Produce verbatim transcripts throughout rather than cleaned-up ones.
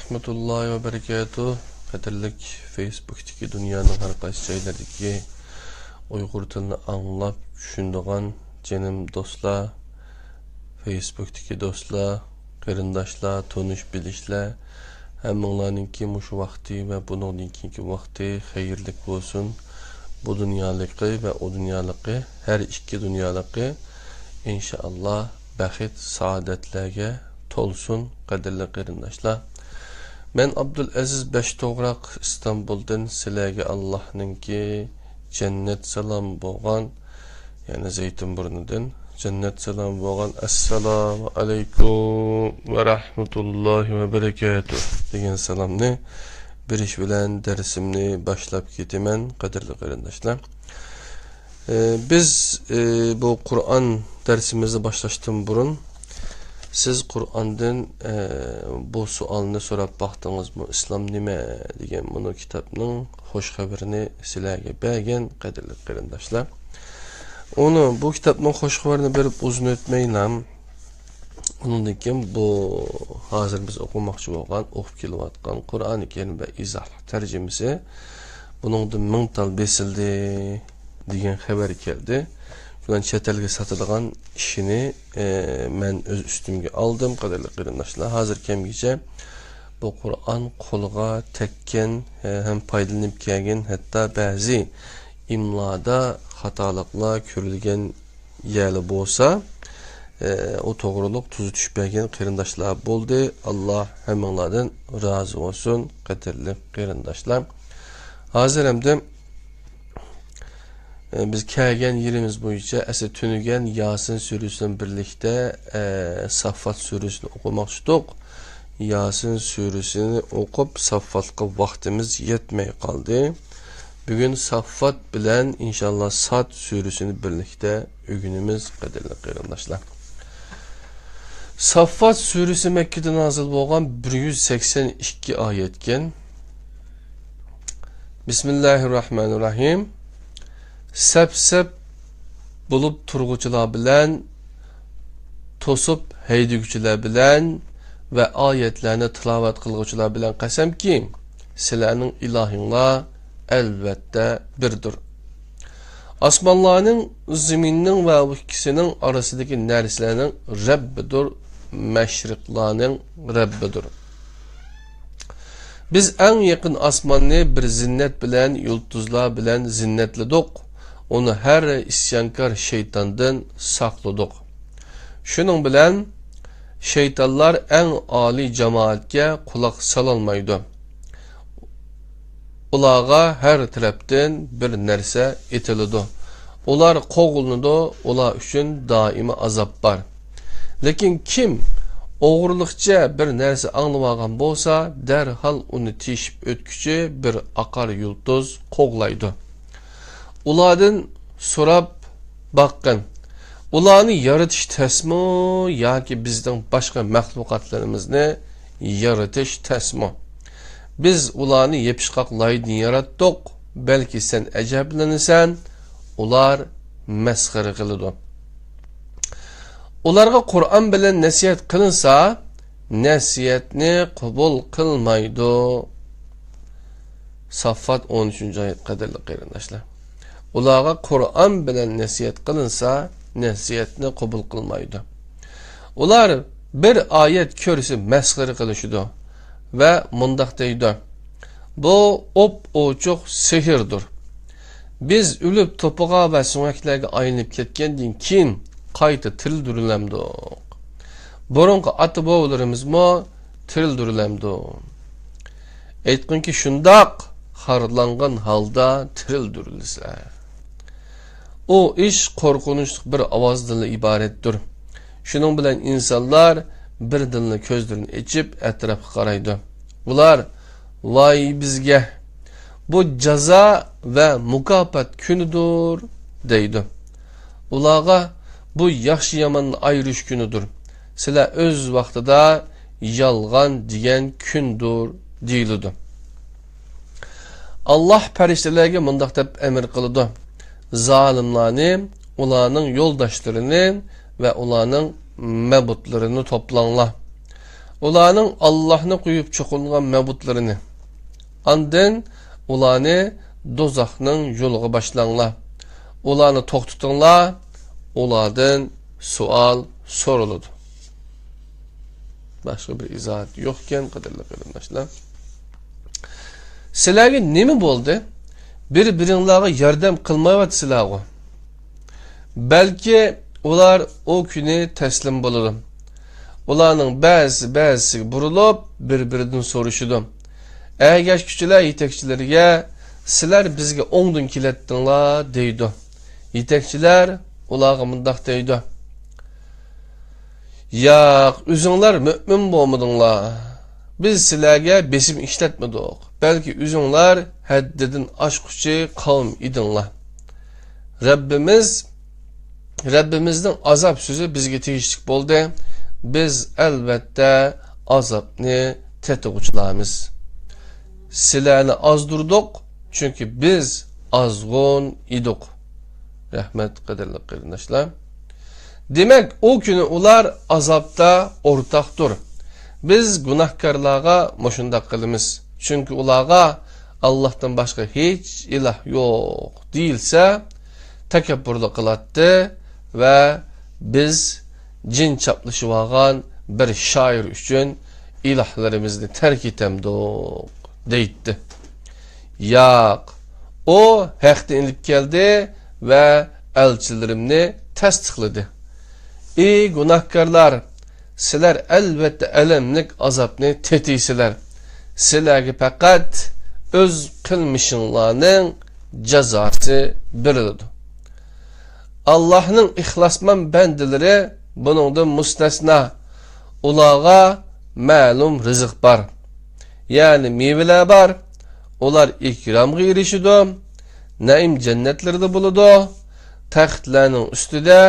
ۋەرەھمەتۇللاھى ۋەبەرىكاتۇھ. قەدىرلىك فېيسبۇكتىكى دۇنيانىڭ ھەر قايسى جايلىرىدىكى ئۇيغۇر تىلىنى ئاڭلاپ چۈشىنىدىغان جېنىم دوستلار، فېيسبۇكتىكى دوستلار، قېرىنداشلار، تونۇش بىلىشلەر، ھەممىڭلارنىڭكى مۇشۇ ۋاقتى ۋە بۇنىڭدىن كېيىنكى ۋاقتى خەيرلىك بولسۇن. بۇ دۇنيالىقى ۋە ئۇ دۇنيالىقى، ھەر ئىككى دۇنيالىقى ئىنشائاللا بەخت، سائادەتلەرگە تولسۇن، قەدىرلىك قېرىنداشلار. مەن ئابدۇلئەزىز بەشتوغراق ئىستانبۇلدىن سىلەرگە ئاللاھنىڭكى جەننەت سالام بولغان، يەنى زەيتۇنبۇرنىدىن جەننەت سالام بولغان «ئەسسالامۇ ئەلەيكۇم ۋە رەھمەتۇللاھى ۋە بەرىكاتۇھ» دېگەن سالامنى بېرىش بىلەن دەرسىمنى باشلاپ كېتىمەن، قەدىرلىك قېرىنداشلار. ئى، بىز، ئى، بۇ قۇرئان دەرسىمىزنى باشلاشتىن بۇرۇن، سىز قۇرئاندىن، ئى، بۇ سوئالنى سوراپ باقتىڭىزمۇ؟ «ئىسلام نېمە؟» دېگەن مۇنۇ كىتابنىڭ خۇش خەۋىرىنى سىلەرگە بەرگەن، قەدىرلىك قېرىنداشلار. ئۇنى، بۇ كىتابنىڭ خۇش خەۋىرىنى بېرىپ ئۇزۇن ئۆتمەيلا، ئۇنىڭدىن كېيىن بۇ ھازىر بىز ئوقۇماقچى بولغان، ئوقۇپ كېلىۋاتقان قۇرئانى كەرىم ۋە ئىزاھلىق تەرجىمىسى بۇنىڭدىن مىڭ تال بېسىلدى دېگەن خەۋەر كەلدى. شۇلارنى چەت ئەلگە ساتىدىغان ئىشىنى، ئە، مەن ئۆز ئۈستۈمگە ئالدىم، قەدىرلىك قېرىنداشلار. ھازىر كەمگىچە بۇ قۇرئان قولغا تەگكەن، ئە، ھەم پايدىلىنىپ كەلگەن، ھەتتا بەزى ئىملادا خاتالىقلار كۆرۈلگەن يەرلەر بولسا، ئە، ئۇ توغرۇلۇق تۈزىتىش بەرگەن قېرىنداشلار بولدى. ئاللا ھەممىڭلاردىن رازى بولسۇن، قەدىرلىك قېرىنداشلار. ھازىر ئەمدى، ئە، بىز كەلگەن يېرىمىز بويىچە ئەسلى تۈنۈگۈن ياسىن سۈرىسى بىلەن بىرلىكتە، ئە، ساففات سۈرىسىنى ئوقۇماقچىدۇق. ياسىن سۈرىسىنى ئوقۇپ، ساففاتقا ۋاقتىمىز يەتمەي قالدى. بۈگۈن ساففات بىلەن ئىنشاللا ساد سۈرىسىنى بىرلىكتە ئۆگىنىمىز، قەدىرلىك قېرىنداشلار. ساففات سۈرىسى مەككىدە نازىل بولغان، بىر يۈز سەكسەن ئىككى ئايەتكەن. بىسمىللاھىر راھمانىر راھىم. سەپ-سەپ بولۇپ تۇرغۇچىلار بىلەن، توسۇپ ھەيدىگۈچىلەر بىلەن ۋە ئايەتلەرنى تىلاۋەت قىلغۇچىلار بىلەن قەسەمكى، سىلەرنىڭ ئىلاھىڭلار ئەلۋەتتە بىردۇر. ئاسمانلارنىڭ، زېمىننىڭ ۋە ئۇ ئىككىسىنىڭ ئارىسىدىكى نەرسىلەرنىڭ رەببىدۇر، مەشرىقلارنىڭ رەببىدۇر. بىز ئەڭ يېقىن ئاسماننى بىر زىننەت بىلەن، يۇلتۇزلار بىلەن زىننەتلىدۇق. ئۇنى ھەر ئىسيانكار شەيتاندىن ساقلىدۇق. شۇنىڭ بىلەن شەيتانلار ئەڭ ئالىي جامائەتكە قۇلاق سالالمايدۇ. ئۇلارغا ھەر تەرەپتىن بىر نەرسە ئېتىلىدۇ. ئۇلار قوغلىنىدۇ، ئۇلار ئۈچۈن دائىمىي ئازاب بار. لېكىن كىم ئوغرىلىقچە بىر نەرسە ئاڭلىۋالغان بولسا، دەرھال ئۇنى تېشىپ ئۆتكۈچى بىر ئاقار يۇلتۇز قوغلايدۇ. ئۇلاردىن سوراپ باققىن، ئۇلارنى يارىتىش تەسمۇ ياكى بىزنىڭ باشقا مەخلۇقاتلىرىمىزنى يارىتىش تەسمۇ؟ بىز ئۇلارنى يېپىشقاق لايدىن ياراتتۇق، بەلكى سەن ئەجەبلىنىسەن، ئۇلار مەسخىرە قىلىدۇ. ئۇلارغا قۇرئان بىلەن نەسىھەت قىلىنسا، نەسىھەتنى قوبۇل قىلمايدۇ. ساففات، ئون ئۈچىنچى ئايەت، قەدىرلىك قېرىنداشلار. ئۇلارغا قۇرئان بىلەن نەسىھەت قىلىنسا، نەسىھەتنى قوبۇل قىلمايدۇ. ئۇلار بىر ئايەت كۆرسە مەسخىرە قىلىشىدۇ ۋە مۇنداق دەيدۇ: «بۇ ئوپئوچۇق سېھىردۇر. بىز ئۆلۈپ توپىغا ۋە سۆڭەكلەرگە ئايلىنىپ كەتكەندىن كېيىن قايتا تىرىلدۈرۈلەمدۇق؟ بۇرۇنقى ئاتا-بوۋىلىرىمىزمۇ تىرىلدۈرۈلەمدۇ؟ ئېيتقىنكى، شۇنداق خارلانغان ھالدا تىرىلدۈرۈلسە.» ئۇ ئىش قورقۇنچلۇق بىر ئاۋازدىنلا ئىبارەتتۇر. شۇنىڭ بىلەن ئىنسانلار بىردىنلا كۆزلىرىنى ئېچىپ ئەتراپقا قارايدۇ. ئۇلار: «ۋاي بىزگە! بۇ جازا ۋە مۇكاپات كۈنىدۇر» دەيدۇ. ئۇلارغا: «بۇ ياخشى-ياماننى ئايرىش كۈنىدۇر. سىلەر ئۆز ۋاقتىدا يالغان دېگەن كۈندۇر» دېيىلىدۇ. ئاللاھ پەرىشتىلەرگە مۇنداق دەپ ئەمر قىلىدۇ: «زالىملارنى، ئۇلارنىڭ يولداشلىرىنى ۋە ئۇلارنىڭ مەبۇتلىرىنى توپلاڭلار. ئۇلارنىڭ ئاللاھنى قويۇپ چوقۇنغان مەبۇدلىرىنى. ئاندىن ئۇلارنى دوزاخنىڭ يولىغا باشلاڭلار. ئۇلارنى توختىتىڭلار، ئۇلاردىن سوئال سورىلىدۇ. باشقا بىر ئىزاھات يوقكەن، قەدىرلىك قېرىنداشلار. سىلەرگە نېمە بولدى؟ بىر-بىرىڭلارغا ياردەم قىلمايۋاتىسىلەرغۇ؟ بەلكى ئۇلار ئۇ كۈنى تەسلىم بولىدۇ. ئۇلارنىڭ بەزىسى بەزىسىگە بۇرۇلۇپ، بىر-بىرىدىن سورىشىدۇ. ئەگەشكۈچىلەر يېتەكچىلىرىگە، «سىلەر بىزگە ئوڭدىن كېلەتتىڭلار» دەيدۇ. يېتەكچىلەر ئۇلارغا مۇنداق دەيدۇ: «ياق، ئۆزۈڭلار مۆمىن بولمىدىڭلار. بىز سىلەرگە بېسىم ئىشلەتمىدۇق، بەلكى ئۆزۈڭلار ھەددىدىن ئاشقۇچى قەۋم ئىدىڭلار. رەببىمىز، رەببىمىزنىڭ ئازاب سۆزى بىزگە تېگىشلىك بولدى. بىز، ئەلۋەتتە، ئازابنى تېتىغۇچىلارمىز. سىلەرنى ئازدۇردۇق، چۈنكى بىز ئازغۇن ئىدۇق.» رەھمەت، قەدىرلىك قېرىنداشلار. دېمەك، ئۇ كۈنى ئۇلار ئازابتا ئورتاقتۇر. بىز گۇناھكارلارغا مۇشۇنداق قىلىمىز. چۈنكى ئۇلارغا «ئاللاھتىن باشقا ھېچ ئىلاھ يوق» دېيىلسە، تەكەببۇرلۇق قىلاتتى ۋە «بىز جىن چاپلىشىۋالغان بىر شائىر ئۈچۈن ئىلاھلىرىمىزنى تەرك ئېتەمدۇق؟» دەيتتى. ياق، ئۇ ھەقنى ئېلىپ كەلدى ۋە ئەلچىلىرىمنى تەستىقلىدى. ئى گۇناھكارلار، سىلەر ئەلۋەتتە ئەلەملىك ئازابنى تېتىيسىلەر. سىلەرگە پەقەت ئۆز قىلمىشىڭلارنىڭ جازاسى بېرىلىدۇ. ئاللاھنىڭ ئىخلاسمەن بەندىلىرى بۇنىڭدىن مۇستەسنا. ئۇلارغا مەلۇم رىزىق بار. يەنى مېۋىلەر بار. ئۇلار ئىكرامغا ئېرىشىدۇ. نەئىم جەننەتلىرىدە بولىدۇ. تەختلەرنىڭ ئۈستىدە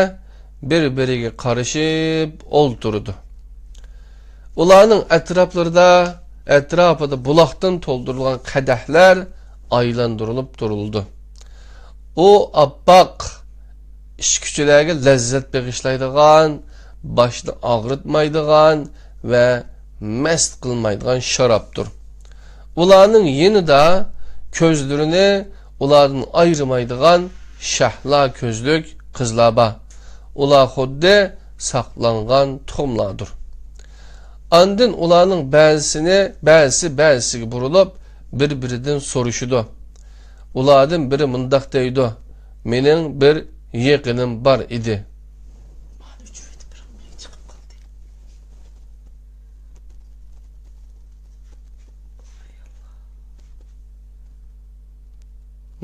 بىر-بىرىگە قارىشىپ ئولتۇرىدۇ. ئۇلارنىڭ ئەتراپلىرىدا، ئەتراپىدا بۇلاقتىن تولدۇرۇلغان قەدەھلەر ئايلاندۇرۇلۇپ تۇرۇلىدۇ. ئۇ ئاپئاق، ئىچكۈچىلەرگە لەززەت بېغىشلايدىغان، باشنى ئاغرىتمايدىغان ۋە مەست قىلمايدىغان شارابتۇر. ئۇلارنىڭ يېنىدا كۆزلىرىنى ئۇلاردىن ئايرىمايدىغان شەھلا كۆزلۈك قىزلار بار. ئۇلار خۇددى ساقلانغان تۇخۇملاردۇر. ئاندىن ئۇلارنىڭ بەزىسىنى، بەزىسى بەزىسىگە بۇرۇلۇپ، بىر-بىرىدىن سورىشىدۇ. ئۇلاردىن بىرى مۇنداق دەيدۇ: «مېنىڭ بىر يېقىنىم بار ئىدى.»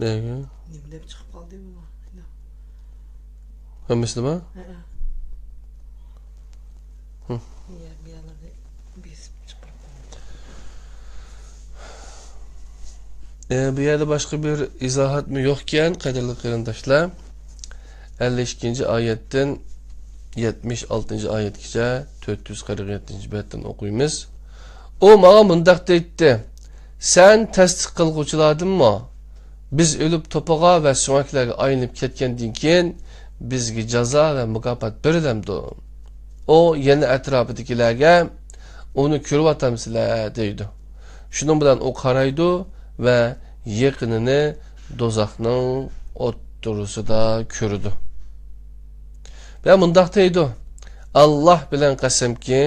نېمە دەپ چىقىپ قالدى بۇ؟ ھەممىسىدىمۇ؟ ھەئە. ھە. يە، بۇ يەرلەرنى بېسىپ چىقىرىپ قويۇڭ. ئە، بۇ يەردە باشقا بىر ئىزاھاتمۇ يوقكەن، قەدىرلىك قېرىنداشلار. ئەللىك ئىككىنچى ئايەتتىن يەتمىش ئالتىنچى ئايەتكىچە، تۆت يۈز قىرىق يەتتىنچى بەتتىن ئوقۇيمىز. ئۇ ماڭا مۇنداق دەيتتى: «سەن تەستىق قىلغۇچىلاردىنمۇ؟ بىز ئۆلۈپ توپىغا ۋە سۆڭەكلەرگە ئايلىنىپ كەتكەندىن كېيىن، بىزگە جازا ۋە مۇكاپات بېرىلەمدۇ؟» ئۇ يەنە ئەتراپىدىكىلەرگە: «ئۇنى كۆرۈۋاتامسىلەر؟» دەيدۇ. شۇنىڭ بىلەن ئۇ قارايدۇ ۋە يېقىنىنى دوزاخنىڭ ئوتتۇرىسىدا كۆرىدۇ. ۋە مۇنداق دەيدۇ: «ئاللاھ بىلەن قەسەمكى،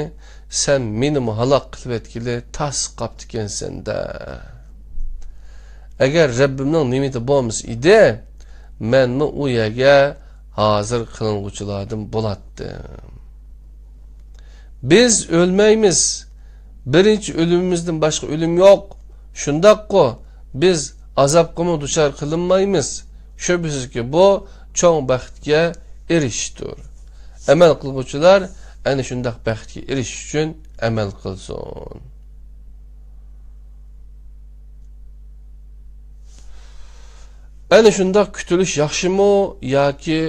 سەن مېنىمۇ ھالاك قىلىۋەتكىلى تاس قاپتىكەنسەن-دە. ئەگەر رەببىمنىڭ نېمىتى بولمىسا ئىدى، مەنمۇ ئۇ يەرگە ھازىر قىلىنغۇچىلاردىن بولاتتىم.» بىز ئۆلمەيمىز. بىرىنچى ئۆلۈمىمىزدىن باشقا ئۆلۈم يوق. شۇنداققۇ، بىز ئازابقىمۇ دۇچار قىلىنمايمىز. شۈبھىسىزكى، بۇ چوڭ بەختكە ئېرىشىشتۇر. ئەمەل قىلغۇچىلار ئەنە شۇنداق بەختكە ئېرىشىش ئۈچۈن ئەمەل قىلسۇن. ئەنە شۇنداق كۈتۈلۈش ياخشىمۇ ياكى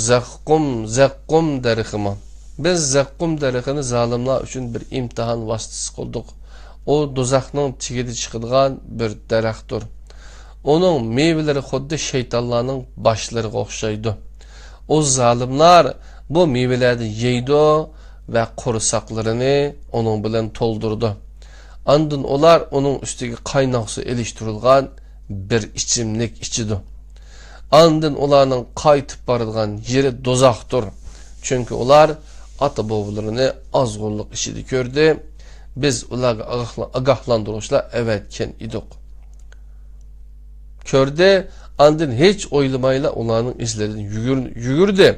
زەققۇم، زەققۇم دەرىخىمۇ؟ بىز زەققۇم دەرىخىنى زالىملار ئۈچۈن بىر ئىمتىھان ۋاسىتىسى قىلدۇق. ئۇ دوزاخنىڭ تېگىدە چىقىدىغان بىر دەرەختۇر. ئۇنىڭ مېۋىلىرى خۇددى شەيتانلارنىڭ باشلىرىغا ئوخشايدۇ. ئۇ زالىملار بۇ مېۋىلەردىن يەيدۇ ۋە قورساقلىرىنى ئۇنىڭ بىلەن تولدۇرىدۇ. ئاندىن ئۇلار ئۇنىڭ ئۈستىگە قايناق سۇ ئېلىشتۇرۇلغان بىر ئىچىملىك ئىچىدۇ. ئاندىن ئۇلارنىڭ قايتىپ بارىدىغان يېرى دوزاختۇر. چۈنكى ئۇلار ئاتا-بوۋىلىرىنى ئازغۇنلۇق ئىچىدە كۆردى. بىز ئۇلارغا ئاگاھلا-، ئاگاھلاندۇرغۇچىلار ئەۋەتكەن ئىدۇق. كۆردى، ئاندىن ھېچ ئويلىمايلا ئۇلارنىڭ ئىزلىرىدىن يۈگۈر-، يۈگۈردى.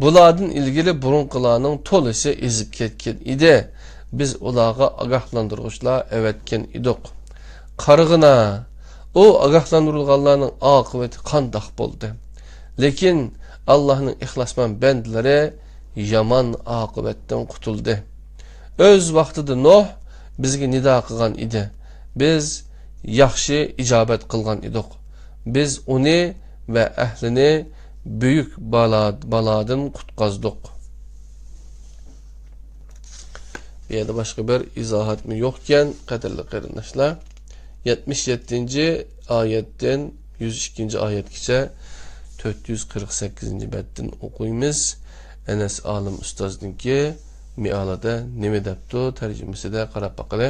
بۇلاردىن ئىلگىرى بۇرۇنقىلارنىڭ تولىسى ئېزىپ كەتكەن ئىدى. بىز ئۇلارغا ئاگاھلاندۇرغۇچىلار ئەۋەتكەن ئىدۇق. قارىغىنا، ئۇ ئاگاھلاندۇرۇلغانلارنىڭ ئاقىۋىتى قانداق بولدى؟ لېكىن ئاللاھنىڭ ئىخلاسمەن بەندىلىرى يامان ئاقىۋەتتىن قۇتۇلدى. ئۆز ۋاقتىدا نوھ بىزگە نىدا قىلغان ئىدى. بىز ياخشى ئىجابەت قىلغان ئىدۇق. بىز ئۇنى ۋە ئەھلىنى بۈيۈك بالا-، بالادىن قۇتقۇزدۇق. بۇ يەردە باشقا بىر ئىزاھاتمۇ يوقكەن، قەدىرلىك قېرىنداشلار. يەتمىش يەتتىنچى ئايەتتىن يۈز ئىككىنچى ئايەتكىچە تۆت يۈز قىرىق سەككىزىنچى بەتتىن ئوقۇيمىز. ئەنەس ئالىم ئۇستازنىڭكى مېئالىدا نېمە دەپتۇ؟ تەرجىمىسىدە قاراپ باقىلى.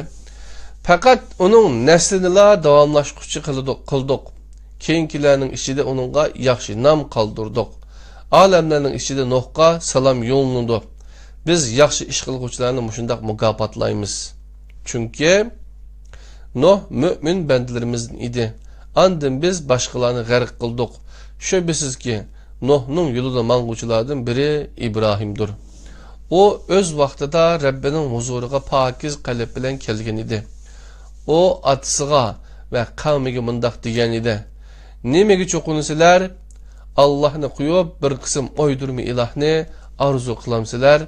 پەقەت ئۇنىڭ نەسلىنىلا داۋاملاشقۇچى قىلدۇق، قىلدۇق. كېيىنكىلەرنىڭ ئىچىدە ئۇنىڭغا ياخشى نام قالدۇردۇق. ئالەملەرنىڭ ئىچىدە نوھقا سالام يوللىنىدۇ. بىز ياخشى ئىش قىلغۇچىلارنى مۇشۇنداق مۇكاپاتلايمىز. چۈنكى نوھ مۆمىن بەندىلىرىمىزدىن ئىدى. ئاندىن بىز باشقىلارنى غەرق قىلدۇق. شۈبھىسىزكى، نوھنىڭ يولىدا ماڭغۇچىلاردىن بىرى ئىبراھىمدۇر. ئۇ ئۆز ۋاقتىدا رەببىنىڭ ھۇزۇرىغا پاكىز قەلب بىلەن كەلگەن ئىدى. ئۇ ئاتىسىغا ۋە قەۋمىگە مۇنداق دېگەن ئىدى: «نېمىگە چوقۇنىسىلەر؟ ئاللاھنى قويۇپ، بىر قىسىم ئويدۇرما ئىلاھنى ئارزۇ قىلامسىلەر؟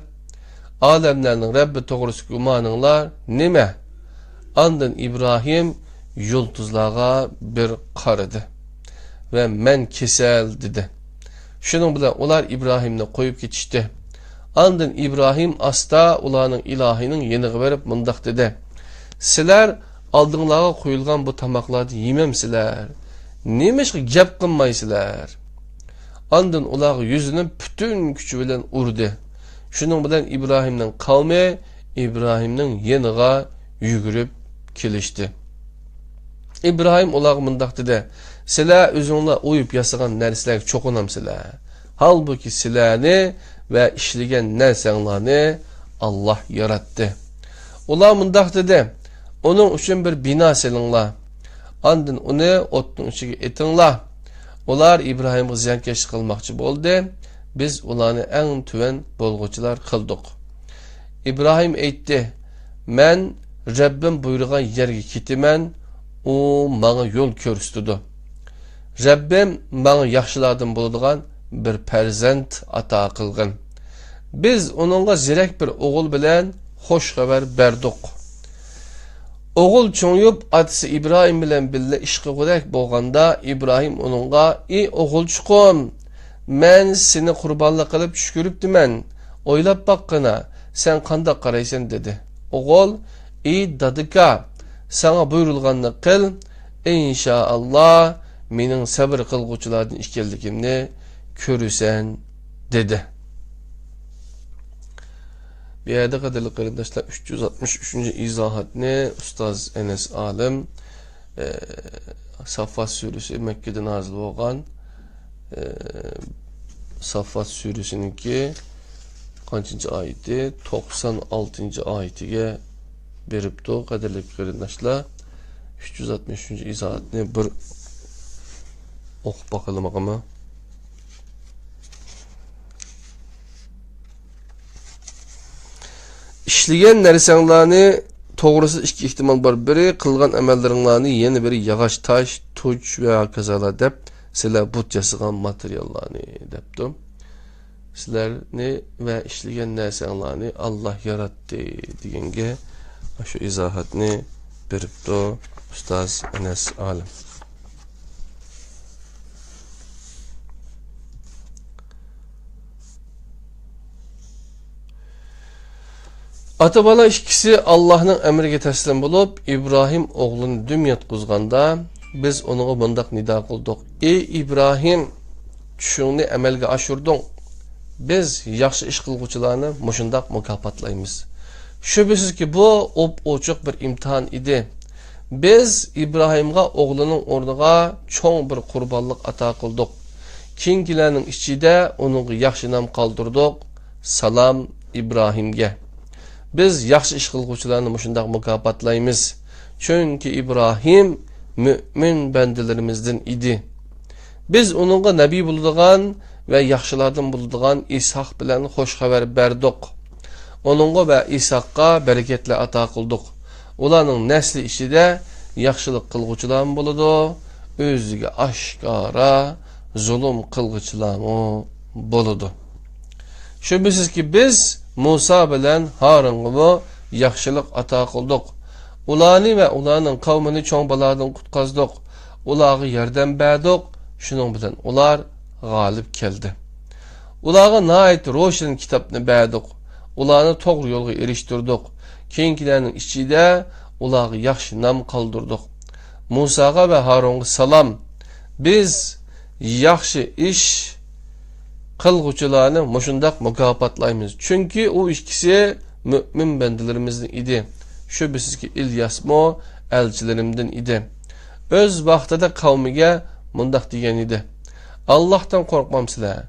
ئالەملەرنىڭ رەببى توغرىسىدىكى گۇمانىڭلار نېمە؟» ئاندىن ئىبراھىم يۇلتۇزلارغا بىر قارىدى ۋە «مەن كېسەل» دېدى. شۇنىڭ بىلەن ئۇلار ئىبراھىمنى قويۇپ كېتىشتى. ئاندىن ئىبراھىم ئاستا ئۇلارنىڭ ئىلاھىنىڭ يېنىغا بېرىپ مۇنداق دېدى: «سىلەر ئالدىڭلارغا قويۇلغان بۇ تاماقلاردىن يېمەمسىلەر؟ نېمىشقا گەپ قىلمايسىلەر؟» ئاندىن ئۇلارغا يۈزلىنىپ پۈتۈن كۈچى بىلەن ئۇردى. شۇنىڭ بىلەن ئىبراھىمنىڭ قەۋمى ئىبراھىمنىڭ يېنىغا يۈگۈرۈپ كېلىشتى. ئىبراھىم ئۇلارغا مۇنداق دېدى: «سىلەر ئۆزۈڭلار ئويۇپ ياسىغان نەرسىلەرگە چوقۇنامسىلەر؟ ھالبۇكى، سىلەرنى ۋە ئىشلىگەن نەرسەڭلارنى ئاللاھ ياراتتى.» ئۇلار مۇنداق دېدى: «ئۇنىڭ ئۈچۈن بىر بىنا سېلىڭلار. ئاندىن ئۇنى ئوتنىڭ ئىچىگە ئېتىڭلار.» ئۇلار ئىبراھىمغا زىيانكەشلىك قىلماقچى بولدى. بىز ئۇلارنى ئەڭ تۆۋەن بولغۇچىلار قىلدۇق. ئىبراھىم ئېيتتى: «مەن رەببىم بۇيرۇغان يەرگە كېتىمەن، ئۇ ماڭا يول كۆرسىتىدۇ. رەببىم ماڭا ياخشىلاردىن بولىدىغان بىر پەرزەنت ئاتا قىلغىن.» بىز ئۇنىڭغا زېرەك بىر ئوغۇل بىلەن خوش خەۋەر بەردۇق. ئوغۇل چوڭىيىپ، ئاتىسى ئىبراھىم بىلەن بىللە ئىش قىلغۇدەك بولغاندا، ئىبراھىم ئۇنىڭغا: «ئى ئوغۇلچۇقۇم، مەن سېنى قۇربانلىق قىلىپ چۈش كۆرۈپتىمەن. ئويلاپ باققىنا، سەن قانداق قارايسەن؟» دېدى. ئوغۇل: «ئى دادىكا، ساڭا بۇيرۇلغاننى قىل، ئىنشائاللا، مېنىڭ سەۋر قىلغۇچىلاردىن ئىكەنلىكىمنى كۆرىسەن» دېدى. بۇ يەردە، قەدىرلىك قېرىنداشلار، ئۈچ يۈز ئاتمىش ئۈچىنچى ئىزاھاتنى ئۇستاز ئەنەس ئالىم، ئە، ساففات سۈرىسى، مەككىدە نازىل بولغان، ئە، ساففات سۈرىسىنىڭكى قانچىنچى ئايىتى؟ توقسان ئالتىنچى ئايىتىگە بېرىپتۇ، قەدىرلىك قېرىنداشلار. ئۈچ يۈز ئاتمىش ئۈچىنچى ئىزاھاتنى بىر ئوقۇپ باقىلىمىقىمۇ؟ ئىشلىگەن نەرسەڭلارنى توغرىسىدا ئىككى ئېھتىمال بار. بىرى، قىلغان ئەمەللىرىڭلارنى، يەنە بىرى، ياغاچ، تاش، تۇچ ۋە ھاكازالا دەپ، سىلەر بۇت ياسىغان ماتېرىياللارنى دەپتۇ. سىلەرنى ۋە ئىشلىگەن نەرسەڭلارنى ئاللاھ ياراتتى دېگەنگە شۇ ئىزاھاتنى بېرىپتۇ ئۇستاز ئەنەس ئالىم. ئاتا-بالا ئىككىسى ئاللاھنىڭ ئەمرىگە تەسلىم بولۇپ، ئىبراھىم ئوغلىنى دۈم ياتقۇزغاندا، بىز ئۇنىڭغا مۇنداق نىدا قىلدۇق: «ئى ئىبراھىم، چۈشۈڭنى ئەمەلگە ئاشۇردۇڭ. بىز ياخشى ئىش قىلغۇچىلارنى مۇشۇنداق مۇكاپاتلايمىز. شۈبھىسىزكى، بۇ ئوپئوچۇق بىر ئىمتىھان ئىدى. بىز ئىبراھىمغا ئوغلىنىڭ ئورنىغا چوڭ بىر قۇربانلىق ئاتا قىلدۇق. كېيىنكىلەرنىڭ ئىچىدە ئۇنىڭغا ياخشى نام قالدۇردۇق. سالام ئىبراھىمگە. بىز ياخشى ئىش قىلغۇچىلارنى مۇشۇنداق مۇكاپاتلايمىز. چۈنكى ئىبراھىم مۆمىن بەندىلىرىمىزدىن ئىدى. بىز ئۇنىڭغا نەبىي بولىدىغان ۋە ياخشىلاردىن بولىدىغان ئىسھاق بىلەن خوش خەۋەر بەردۇق. ئۇنىڭغا ۋە ئىسھاققا بەرىكەتلەر ئاتا قىلدۇق. ئۇلارنىڭ نەسلى ئىچىدە ياخشىلىق قىلغۇچىلارمۇ بولىدۇ، ئۆزىگە ئاشكارا زۇلۇم قىلغۇچىلارمۇ بولىدۇ. شۈبھىسىزكى، بىز مۇسا بىلەن ھارۇنغىمۇ ياخشىلىق ئاتا قىلدۇق. ئۇلارنى ۋە ئۇلارنىڭ قەۋمىنى چوڭ بالالاردىن قۇتقۇزدۇق. ئۇلارغا ياردەم بەردۇق. شۇنىڭ بىلەن ئۇلار غالىب كەلدى. ئۇلارغا ناھايىتى روشەن كىتابنى بەردۇق. ئۇلارنى توغرا يولغا ئېرىشتۈردۇق. كېيىنكىلەرنىڭ ئىچىدە ئۇلارغا ياخشى نام قالدۇردۇق. مۇساغا ۋە ھارۇنغا سالام. بىز ياخشى ئىش قىلغۇچىلارنى مۇشۇنداق مۇكاپاتلايمىز. چۈنكى ئۇ ئىككىسى مۆمىن بەندىلىرىمىزدىن ئىدى. شۈبھىسىزكى، ئىلياسمۇ ئەلچىلىرىمدىن ئىدى. ئۆز ۋاقتىدا قەۋمىگە مۇنداق دېگەن ئىدى: «ئاللاھتىن قورقمامسىلەر؟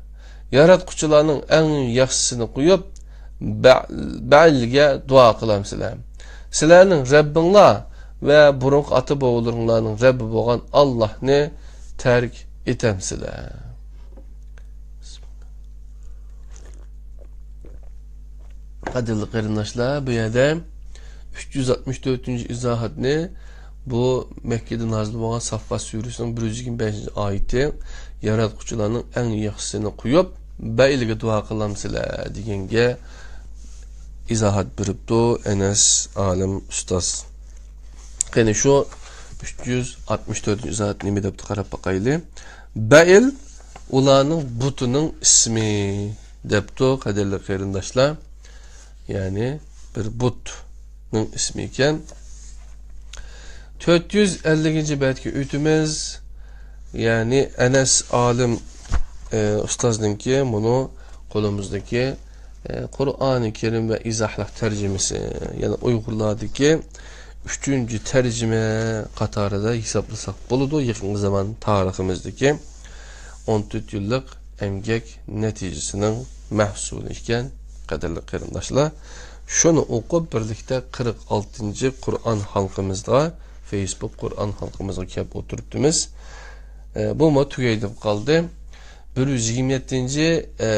ياراتقۇچىلارنىڭ ئەڭ ياخشىسىنى قويۇپ، بە-، بەئىلگە دۇئا قىلامسىلەر؟ سىلەرنىڭ رەببىڭلار ۋە بۇرۇنقى ئاتا-بوۋىلىرىڭلارنىڭ رەببى بولغان ئاللاھنى تەرك ئېتەمسىلەر؟» قەدىرلىك قېرىنداشلار، بۇ يەردە ئۈچ يۈز ئاتمىش تۆتىنچى ئىزاھاتنى، بۇ مەككىدە نازىل بولغان ساففات سۈرىسىنىڭ بىر يۈز يىگىرمە بەشىنچى ئايىتى، ياراتقۇچىلارنىڭ ئەڭ ياخشىسىنى قويۇپ، بەئىلگە دۇئا قىلامسىلەر دېگەنگە ئىزاھات بېرىپتۇ ئەنەس ئالىم ئۇستاز. قېنى شۇ ئۈچ يۈز ئاتمىش تۆتىنچى ئىزاھات نېمە دەپتۇ، قاراپ باقايلى. بەئىل ئۇلارنىڭ بۇتىنىڭ ئىسمى دەپتۇ، قەدىرلىك قېرىنداشلار. يەنى بىر بۇتنىڭ ئىسمى ئىكەن. تۆت يۈز ئەللىكىنچى بەتكە ئۆتىمىز. يەنى ئەنەس ئالىم، ئە، ئۇستازنىڭكى مۇنۇ قولىمىزدىكى، ئە، قۇرئانى كەرىم ۋە ئىزاھلىق تەرجىمىسى، يەنى ئۇيغۇرلاردىكى ئۈچىنچى تەرجىمە قاتارىدا ھېسابلىساق بولىدۇ، يېقىنقى زامان تارىخىمىزدىكى ئون تۆت يىللىق ئەمگەك نەتىجىسىنىڭ مەھسۇلى ئىكەن، قەدىرلىك قېرىنداشلار. شۇنى ئوقۇپ، بىرلىكتە قىرىق ئالتىنچى قۇرئان ھالقىمىزغا، فېيسبۇك قۇرئان ھالقىمىزغا كەپ ئولتۇرۇپتىمىز. ئە، بۇمۇ تۈگەي دەپ قالدى. بىر يۈز يىگىرمە يەتتىنچى، ئە،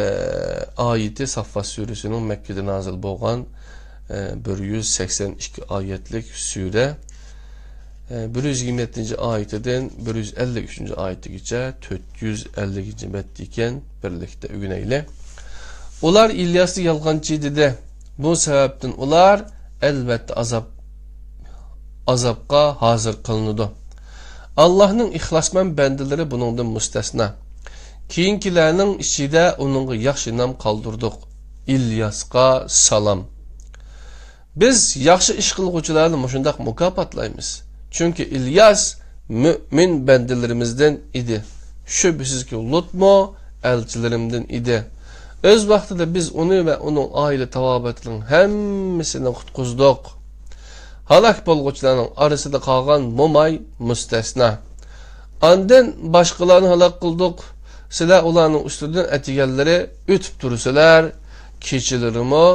ئايىتى ساففات سۈرىسىنىڭ مەككىدە نازىل بولغان، ئە، بىر يۈز سەكسەن ئىككى ئايەتلىك سۈرە. ئە، بىر يۈز يىگىرمە يەتتىنچى ئايىتىدىن بىر يۈز ئەللىك ئۈچىنچى ئايىتىگىچە تۆت يۈز ئەللىكىنچى بەتتە ئىكەن، بىرلىكتە ئۆگىنەيلى. ئۇلار ئىلياسنى يالغانچى دېدى. بۇ سەۋەبتىن ئۇلار ئەلۋەتتە ئازاب، ئازابقا ھازىر قىلىنىدۇ. ئاللاھنىڭ ئىخلاسمەن بەندىلىرى بۇنىڭدىن مۇستەسنا. كېيىنكىلەرنىڭ ئىچىدە ئۇنىڭغا ياخشى نام قالدۇردۇق. ئىلياسقا سالام. بىز ياخشى ئىش قىلغۇچىلارنى مۇشۇنداق مۇكاپاتلايمىز. چۈنكى ئىلياس مۆمىن بەندىلىرىمىزدىن ئىدى. شۈبھىسىزكى، لۇتمۇ ئەلچىلىرىمدىن ئىدى. ئۆز ۋاقتىدا بىز ئۇنى ۋە ئۇنىڭ ئائىلە تاۋابىئاتىنىڭ ھەممىسىنى قۇتقۇزدۇق. ھالاك بولغۇچىلارنىڭ ئارىسىدا قالغان موماي مۇستەسنا. ئاندىن باشقىلارنى ھالاك قىلدۇق. سىلەر ئۇلارنىڭ ئۈستىدىن ئەتىگەنلىرى ئۆتۈپ تۇرىسىلەر، كېچىلىرىمۇ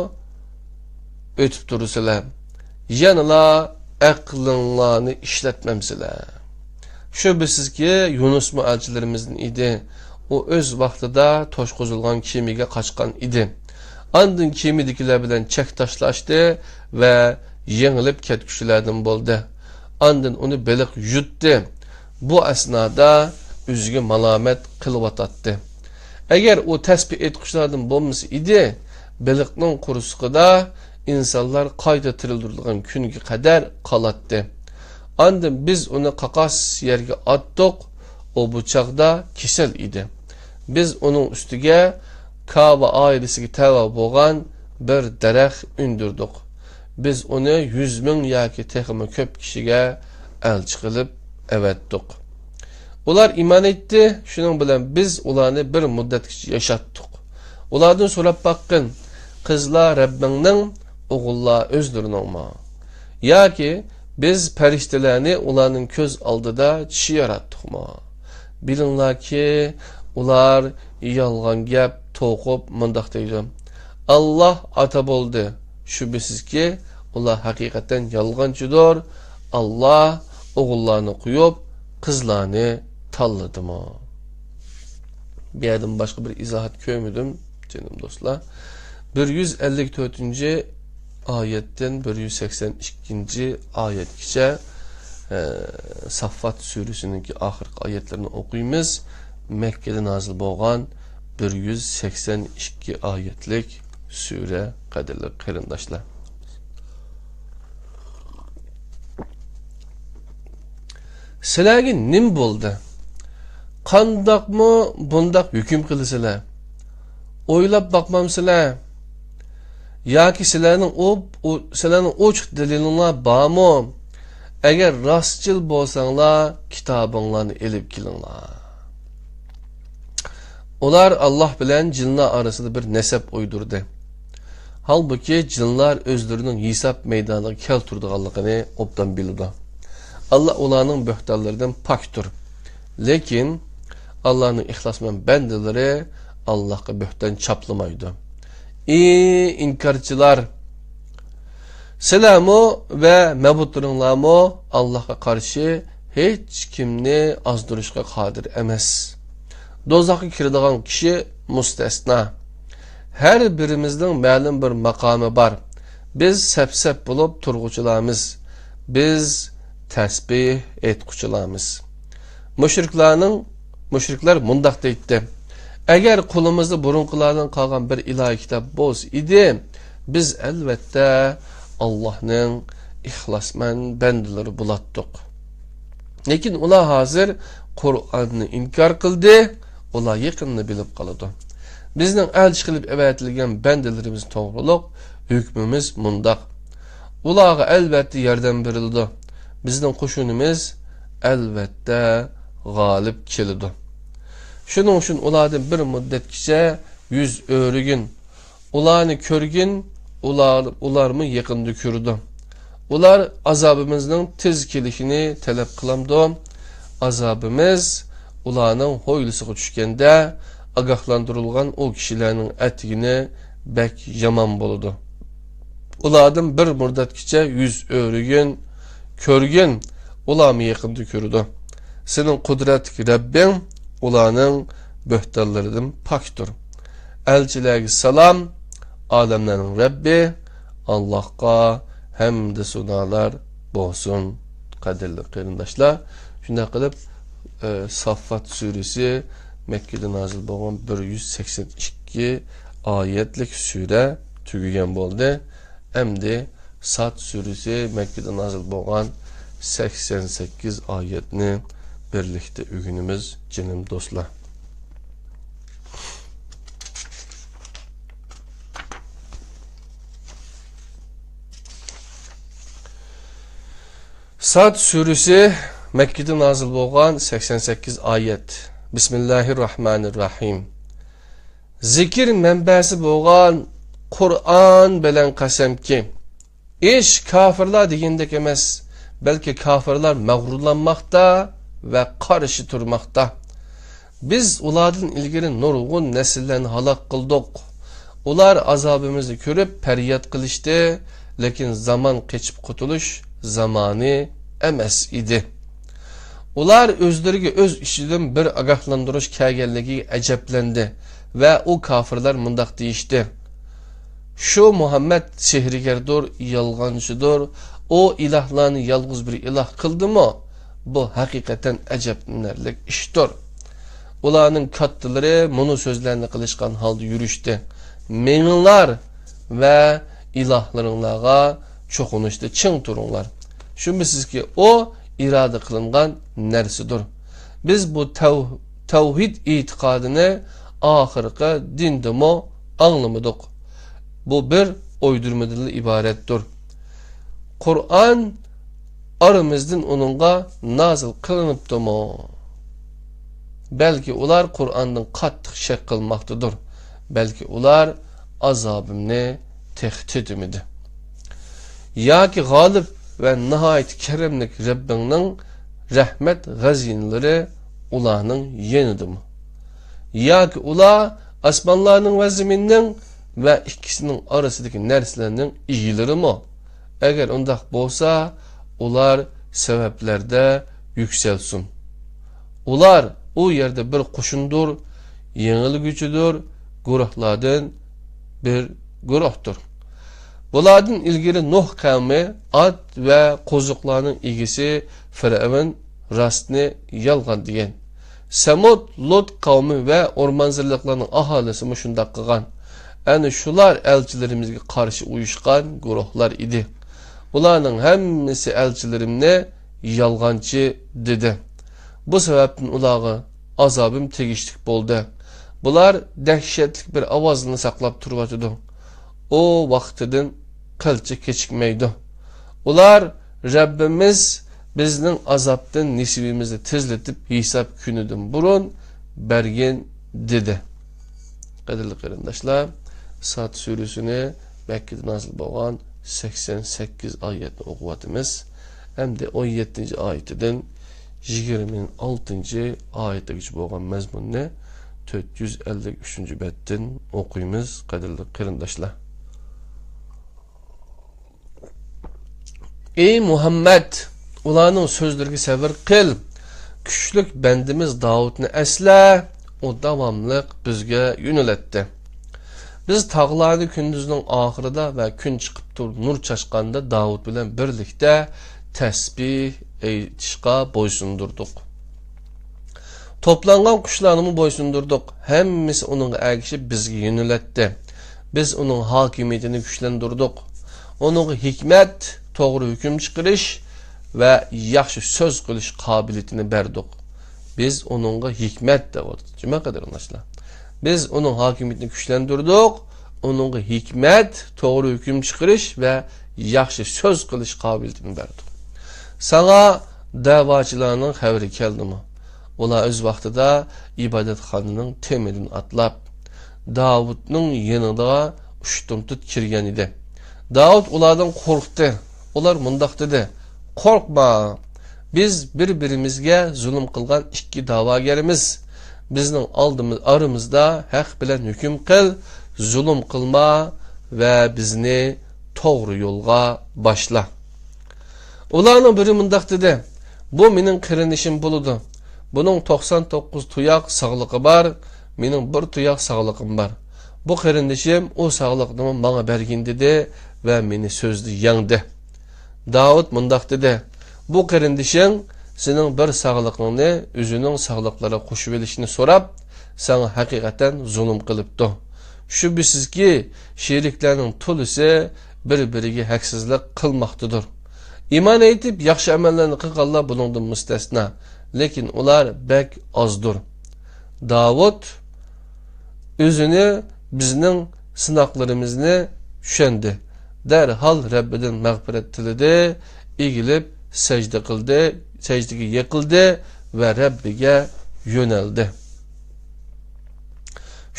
ئۆتۈپ تۇرىسىلەر. يەنىلا ئەقلىڭلارنى ئىشلەتمەمسىلەر؟ شۈبھىسىزكى، يۇنۇسمۇ ئەلچىلىرىمىزدىن ئىدى. ئۇ ئۆز ۋاقتىدا توشقۇزۇلغان كېمىگە قاچقان ئىدى. ئاندىن كېمىدىكىلەر بىلەن چەك تاشلاشتى ۋە يېڭىلىپ كەتكۈچىلەردىن بولدى. ئاندىن ئۇنى بېلىق يۇتتى. بۇ ئەسنادا ئۆزىگە مالامەت قىلىۋاتاتتى. ئەگەر ئۇ تەسبىھ ئېيتقۇچىلاردىن بولمىسا ئىدى، بېلىقنىڭ قورسىقىدا ئىنسانلار قايتا تىرىلدۈرىدىغان كۈنگە قەدەر قالاتتى. ئاندىن بىز ئۇنى قاقاس يەرگە ئاتتۇق، ئۇ بۇ چاغدا كېسەل ئىدى. بىز ئۇنىڭ ئۈستىگە كاۋا ئائىلىسىگە تەۋە بولغان بىر دەرەخ ئۈندۈردۇق. بىز ئۇنى يۈز مىڭ ياكى تېخىمۇ كۆپ كىشىگە ئەلچى قىلىپ ئەۋەتتۇق. ئۇلار ئىمان ئېيتتى، شۇنىڭ بىلەن بىز ئۇلارنى بىر مۇددەتكىچە ياشاتتۇق. ئۇلاردىن سوراپ باققىن، قىزلار رەببىڭنىڭ، ئوغۇللار ئۆزلىرىنىڭمۇ؟ ياكى بىز پەرىشتىلەرنى ئۇلارنىڭ كۆز ئالدىدا چىشى ياراتتۇقمۇ؟ بىلىڭلاركى، ئۇلار يالغان گەپ توقۇپ مۇنداق دەيدۇ: «ئاللاھ ئاتا بولدى.» شۈبھىسىزكى، ئۇلار ھەقىقەتەن يالغانچىدۇر. ئاللاھ ئوغۇللارنى قويۇپ، قىزلارنى تاللىدىمۇ؟ بۇ يەردىن باشقا بىر ئىزاھات كۆرمىدىم، جېنىم دوستلار. بىر يۈز ئەللىك تۆتىنچى ئايەتتىن بىر يۈز سەكسەن ئىككىنچى ئايەتكىچە، ئە، ساففات سۈرىسىنىڭكى ئاخىرقى ئايەتلىرىنى ئوقۇيمىز. مەككىدە نازىل بولغان بىر يۈز سەكسەن ئىككى ئايەتلىك سۈرە، قەدىرلىك قېرىنداشلار. سىلەرگە نېمە بولدى؟ قانداقمۇ بۇنداق ھۆكۈم قىلىسىلەر؟ ئويلاپ باقمامسىلەر؟ ياكى سىلەرنىڭ ئو-، ئو-، سىلەرنىڭ ئوچۇق دەلىلىڭلار بارمۇ؟ ئەگەر راستچىل بولساڭلار، كىتابىڭلارنى ئېلىپ كېلىڭلار. ئۇلار ئاللاھ بىلەن جىنلار ئارىسىدا بىر نەسەب ئويدۇردى. ھالبۇكى، جىنلار ئۆزلىرىنىڭ ھېساب مەيدانىغا كەلتۈرىدىغانلىقىنى ئوبدان بىلىدۇ. ئاللاھ ئۇلارنىڭ بۆھتانلىرىدىن پاكتۇر. لېكىن ئاللاھنىڭ ئىخلاسمەن بەندىلىرى ئاللاھقا بۆھتان چاپلىمايدۇ. ئى ئىنكارچىلار! سىلەرمۇ ۋە مەبۇدلىرىڭلارمۇ ئاللاھقا قارشى ھېچكىمنى ئازدۇرۇشقا قادىر ئەمەس. دوزاخقا كىرىدىغان كىشى مۇستەسنا. ھەر بىرىمىزنىڭ مەلۇم بىر ماقامى بار. بىز سەپ-سەپ بولۇپ تۇرغۇچىلارمىز. بىز تەسبىھ ئېيتقۇچىلارمىز. مۇشرىكلارنىڭ، مۇشرىكلار مۇنداق دەيتتى: «ئەگەر قولىمىزدا بۇرۇنقىلاردىن قالغان بىر ئىلاھىي كىتاب بولسا ئىدى، بىز ئەلۋەتتە ئاللاھنىڭ ئىخلاسمەن بەندىلىرى بولاتتۇق.» لېكىن ئۇلار ھازىر قۇرئاننى ئىنكار قىلدى، ئۇلار يېقىندا بىلىپ قالىدۇ. بىزنىڭ ئەلچى قىلىپ ئەۋەتىلگەن بەندىلىرىمىز توغرۇلۇق ھۆكمىمىز مۇنداق: ئۇلارغا ئەلۋەتتە ياردەم بېرىلىدۇ. بىزنىڭ قوشۇنىمىز ئەلۋەتتە غالىب كېلىدۇ. شۇنىڭ ئۈچۈن ئۇلاردىن بىر مۇددەتكىچە يۈز ئۆرۈگىن. ئۇلارنى كۆرگىن، ئۇلار، ئۇلارمۇ يېقىندا كۆرىدۇ. ئۇلار ئازابىمىزنىڭ تېز كېلىشىنى تەلەپ قىلامدۇ؟ ئازابىمىز ئۇلارنىڭ ھويلىسىغا چۈشكەندە، ئاگاھلاندۇرۇلغان ئۇ كىشىلەرنىڭ ئەتىگىنى بەك يامان بولىدۇ. ئۇلاردىن بىر مۇددەتكىچە يۈز ئۆرۈگىن، كۆرگىن، ئۇلارمۇ يېقىندا كۆرىدۇ. سېنىڭ قۇدرەتلىك رەببىڭ ئۇلارنىڭ بۆھتانلىرىدىن پاكتۇر. ئەلچىلەرگە سالام، ئالەملەرنىڭ رەببى ئاللاھقا ھەمدۇ سانالار بولسۇن. قەدىرلىك قېرىنداشلار، شۇنداق قىلىپ، ئە، ساففات سۈرىسى مەككىدە نازىل بولغان بىر يۈز سەكسەن ئىككى ئايەتلىك سۈرە تۈگىگەن بولدى. ئەمدى ساد سۈرىسى مەككىدە نازىل بولغان سەكسەن سەككىز ئايەتنى بىرلىكتە ئۆگىنىمىز، جېنىم دوستلار. ساد سۈرىسى مەككىدە نازىل بولغان سەكسەن سەككىز ئايەت. بىسمىللاھىرراھمانىرراھىم. زىكىر مەنبەسى بولغان قۇرئان بىلەن قەسەمكى، ئىش كاپىرلار دېگەندەك ئەمەس، بەلكى كاپىرلار مەغرۇرلانماقتا ۋە قارشى تۇرماقتا. بىز ئۇلاردىن ئىلگىرى نۇرغۇن نەسىللەرنى ھالاك قىلدۇق. ئۇلار ئازابىمىزنى كۆرۈپ پەرياد قىلىشتى، لېكىن زامان قېچىپ قۇتۇلۇش زامانى ئەمەس ئىدى. ئۇلار ئۆزلىرىگە ئۆز ئىچىدىن بىر ئاگاھلاندۇرۇش كەلگەنلىكىگە ئەجەبلەندى ۋە ئۇ كاپىرلار مۇنداق دېيىشتى: «شۇ مۇھەممەد سېھىرگەردۇر، يالغانچىدۇر. ئۇ ئىلاھلارنى يالغۇز بىر ئىلاھ قىلدىمۇ؟ بۇ ھەقىقەتەن ئەجەبلىنەرلىك ئىشتۇر.» ئۇلارنىڭ كاتتىلىرى مۇنۇ سۆزلەرنى قىلىشقان ھالدا يۈرۈشتى: «مېڭىڭلار ۋە ئىلاھلىرىڭلارغا چوقۇنۇشتا چىڭ تۇرۇڭلار. شۈبھىسىزكى، ئۇ ئىرادە قىلىنغان نەرسىدۇر.» بىز بۇ تەۋ-، تەۋھىد ئېتىقادىنى ئاخىرقى دىندىمۇ ئاڭلىمىدۇق. بۇ بىر ئويدۇرمىدىنلا ئىبارەتتۇر. قۇرئان ئارىمىزدىن ئۇنىڭغا نازىل قىلىنىپتۇمۇ؟ بەلكى ئۇلار قۇرئاندىن قاتتىق شەك قىلماقتىدۇر. بەلكى ئۇلار ئازابىمنى تېخى تېتىمىدى. ياكى غالىب ۋە ناھايىتى كەرەملىك رەببىڭنىڭ رەھمەت خەزىنىلىرى ئۇلارنىڭ يېنىدىمۇ؟ ياكى ئۇلار ئاسمانلارنىڭ ۋە زېمىننىڭ ۋە ئىككىسىنىڭ ئارىسىدىكى نەرسىلەرنىڭ ئىگىلىرىمۇ؟ ئەگەر ئۇنداق بولسا، ئۇلار سەۋەبلەردە يۈكسەلسۇن. ئۇلار ئۇ يەردە بىر قوشۇندۇر، يېڭىلگۈچىدۇر، گۇرۇھلاردىن بىر گۇرۇھتۇر. بۇلاردىن ئىلگىرى نۇھ قەۋمى، ئاد ۋە قوزۇقلارنىڭ ئىگىسى فىرئەۋن راستنى يالغان دېگەن. سەمۇد، لۇت قەۋمى ۋە ئورمانزىللىقلارنىڭ ئاھالىسىمۇ شۇنداق قىلغان. ئەنە شۇلار ئەلچىلىرىمىزگە قارشى ئۇيۇشقان گۇرۇھلار ئىدى. ئۇلارنىڭ ھەممىسى ئەلچىلىرىمنى يالغانچى دېدى. بۇ سەۋەبتىن ئۇلارغا ئازابىم تېگىشلىك بولدى. بۇلار دەھشەتلىك بىر ئاۋازنى ساقلاپ تۇرۇۋاتىدۇ. ئۇ ۋاقتىدىن قىلچە كېچىكمەيدۇ. ئۇلار، «رەببىمىز بىزنىڭ ئازابتىن نېسىۋىمىزنى تېزلىتىپ، ھېساب كۈنىدىن بۇرۇن بەرگىن» دېدى. قەدىرلىك قېرىنداشلار، ساد سۈرىسىنى مەككىدە نازىل بولغان سەكسەن سەككىز ئايەتنى ئوقۇۋاتىمىز. ئەمدى ئون يەتتىنچى ئايىتىدىن يىگىرمە ئالتىنچى ئايىتىگىچە بولغان مەزمۇننى تۆت يۈز ئەللىك ئۈچىنچى بەتتىن ئوقۇيمىز، قەدىرلىك قېرىنداشلار. ئەي مۇھەممەد، ئۇلارنىڭ سۆزلىرىگە سەۋر قىل. كۈچلۈك بەندىمىز داۋۇتنى ئەسلە، ئۇ داۋاملىق بىزگە يۆنىلەتتى. بىز تاغلارنى كۈندۈزنىڭ ئاخىرىدا ۋە كۈن چىقىپ تۇرۇپ نۇر چاچقاندا داۋۇت بىلەن بىرلىكتە تەسبىھ ئېيتىشقا بويسۇندۇردۇق. توپلانغان قۇشلارنىمۇ بويسۇندۇردۇق. ھەممىسى ئۇنىڭغا ئەگىشىپ بىزگە يۆنىلەتتى. بىز ئۇنىڭ ھاكىمىيىتىنى كۈچلەندۈردۇق. ئۇنىڭغا ھېكمەت، توغرا ھۆكۈم چىقىرىش ۋە ياخشى سۆز قىلىش قابىلىيىتىنى بەردۇق. بىز ئۇنىڭغا ھېكمەت دەۋاتىدۇ. جۈمە قەدىرلىنىشلار. بىز ئۇنىڭ ھاكىمىيىتىنى كۈچلەندۈردۇق. ئۇنىڭغا ھېكمەت، توغرا ھۆكۈم چىقىرىش ۋە ياخشى سۆز قىلىش قابىلىيىتىنى بەردۇق. ساڭا دەۋاچىلارنىڭ خەۋىرى كەلدىمۇ؟ ئۇلار ئۆز ۋاقتىدا ئىبادەتخانىنىڭ تېمىدىن ئاتلاپ، داۋۇتنىڭ يېنىغا ئۇشتۇمتۇت كىرگەن ئىدى. داۋۇت ئۇلاردىن قورقتى. ئۇلار مۇنداق دېدى: «قورقما! بىز بىر-بىرىمىزگە زۇلۇم قىلغان ئىككى دەۋاگەرمىز. بىزنىڭ ئالدىمىز، ئارىمىزدا ھەق بىلەن ھۆكۈم قىل، زۇلۇم قىلما ۋە بىزنى توغرا يولغا باشلا.» ئۇلارنىڭ بىرى مۇنداق دېدى: «بۇ مېنىڭ قېرىندىشىم بولىدۇ. بۇنىڭ توقسان توققۇز تۇياق ساغلىقى بار، مېنىڭ بىر تۇياق ساغلىقىم بار. بۇ قېرىندىشىم ئۇ ساغلىقنىمۇ ماڭا بەرگىن» دېدى ۋە مېنى سۆزدە يەڭدى. داۋۇت مۇنداق دېدى: «بۇ قېرىندىشىڭ سېنىڭ بىر ساغلىقىڭنى ئۆزىنىڭ ساغلىقلىرىغا قوشۇۋېلىشنى سوراپ، ساڭا ھەقىقەتەن زۇلۇم قىلىپتۇ. شۈبھىسىزكى، شېرىكلەرنىڭ تولىسى بىر-بىرىگە ھەقسىزلىق قىلماقتىدۇر. ئىمان ئېيتىپ، ياخشى ئەمەللەرنى قىلغانلار بۇنىڭدىن مۇستەسنا. لېكىن ئۇلار بەك ئازدۇر.» داۋۇت ئۆزىنى، بىزنىڭ سىناقلىرىمىزنى چۈشەندى. دەرھال رەببىدىن مەغپىرەت تىلىدى، ئېگىلىپ سەجدە قىلدى، سەجدىگە يىقىلدى ۋە رەببىگە يۆنەلدى.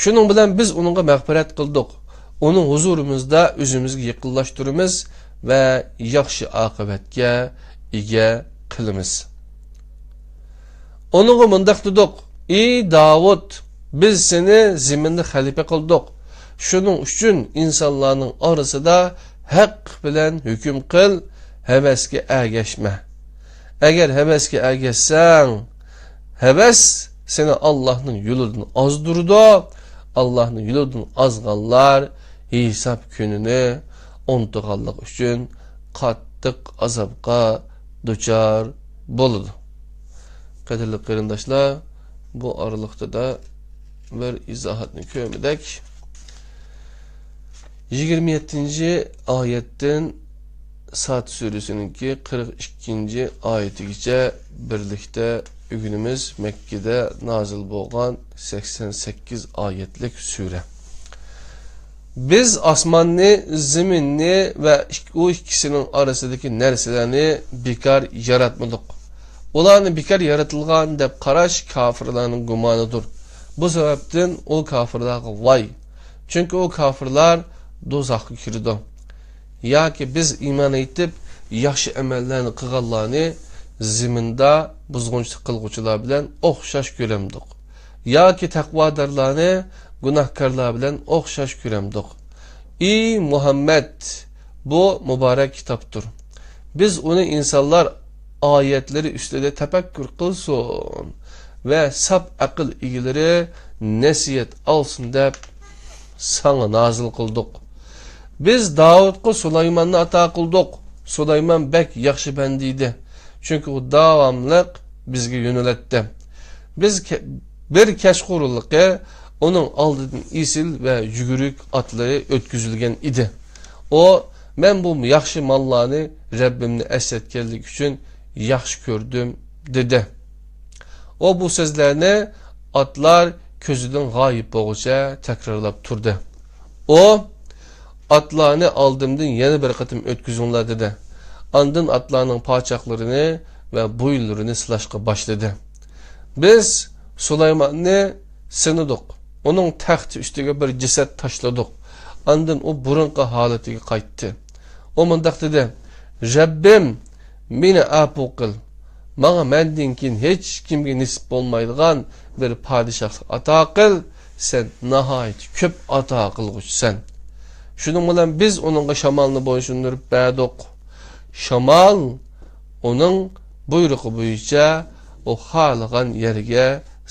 شۇنىڭ بىلەن بىز ئۇنىڭغا مەغپىرەت قىلدۇق. ئۇنىڭ ھۇزۇرىمىزدا ئۆزىمىزگە يېقىنلاشتۇرىمىز ۋە ياخشى ئاقىۋەتكە ئىگە قىلىمىز. ئۇنىڭغا مۇنداق دېدۇق: «ئى داۋۇت، بىز سېنى زېمىندا خەلىپە قىلدۇق. شۇنىڭ ئۈچۈن ئىنسانلارنىڭ ئارىسىدا ھەق بىلەن ھۆكۈم قىل، ھەۋەسكە ئەگەشمە. ئەگەر ھەۋەسكە ئەگەشسەڭ، ھەۋەس سېنى ئاللاھنىڭ يولىدىن ئازدۇرىدۇ. ئاللاھنىڭ يولىدىن ئازغانلار ھېساب كۈنىنى ئۇنتۇغانلىقى ئۈچۈن قاتتىق ئازابقا دۇچار بولىدۇ.» قەدىرلىك قېرىنداشلار، بۇ ئارىلىقتا بىر ئىزاھاتنى كۆرمىدۇق. يىگىرمە يەتتىنچى ئايەتتىن ساد سۈرىسىنىڭكى قىرىق ئىككىنچى ئايىتىگىچە بىرلىكتە ئۆگىنىمىز. مەككىدە نازىل بولغان سەكسەن سەككىز ئايەتلىك سۈرە. بىز ئاسماننى، زېمىننى ۋە ئىك-، ئۇ ئىككىسىنىڭ ئارىسىدىكى نەرسىلەرنى بىكار ياراتمىدۇق. ئۇلارنى بىكار يارىتىلغان دەپ قاراش كاپىرلارنىڭ گۇمانىدۇر. بۇ سەۋەبتىن ئۇ كاپىرلارغا ۋاي! چۈنكى ئۇ كاپىرلار دوزاخقا كىرىدۇ. ياكى بىز ئىمان ئېيتىپ، ياخشى ئەمەللەرنى قىلغانلارنى زېمىندا بۇزغۇنچىلىق قىلغۇچىلار بىلەن ئوخشاش كۆرەمدۇق؟ ياكى تەقۋادارلارنى گۇناھكارلار بىلەن ئوخشاش كۆرەمدۇق؟ ئى مۇھەممەد، بۇ مۇبارەك كىتابتۇر. بىز ئۇنى ئىنسانلار ئايەتلىرى ئۈستىدە تەپەككۇر قىلسۇن ۋە ساپ ئەقىل ئىگىلىرى نەسىھەت ئالسۇن دەپ ساڭا نازىل قىلدۇق. بىز داۋۇتقا سۇلايماننى ئاتا قىلدۇق. سۇلايمان بەك ياخشى بەندە ئىدى، چۈنكى ئۇ داۋاملىق بىزگە يۆنىلەتتى. بىز كە-، بىر كەچقۇرۇنلۇقى ئۇنىڭ ئالدىدىن ئېسىل ۋە يۈگۈرۈك ئاتلىرى ئۆتكۈزۈلگەن ئىدى. ئۇ، «مەن بۇ ياخشى ماللارنى رەببىمنى ئەسلەتكەنلىكى ئۈچۈن ياخشى كۆردۈم» دېدى. ئۇ بۇ سۆزلەرنى ئاتلار كۆزىدىن غايىب بولغۇچە تەكرارلاپ تۇردى. ئۇ، «ئاتلارنى ئالدىمدىن يەنە بىر قېتىم ئۆتكۈزۈڭلار» دېدى. ئاندىن ئاتلارنىڭ پاچاقلىرىنى ۋە بويۇنلىرىنى سىلاشقا باشلىدى. بىز سۇلايماننى سىنىدۇق. ئۇنىڭ تەختى ئۈستىگە بىر جەسەت تاشلىدۇق. ئاندىن ئۇ بۇرۇنقى ھالىتىگە قايتتى. ئۇ مۇنداق دېدى: «رەببىم، مېنى ئەپۇ قىل. ماڭا مەندىن كېيىن ھېچكىمگە نېسىپ بولمايدىغان بىر پادىشاھلىق ئاتا قىل. سەن ناھايىتى كۆپ ئاتا قىلغۇچىسەن.» شۇنىڭ بىلەن بىز ئۇنىڭغا شامالنى بويسۇندۇرۇپ بەردۇق. شامال ئۇنىڭ بۇيرۇقى بويىچە ئۇ خالىغان يەرگە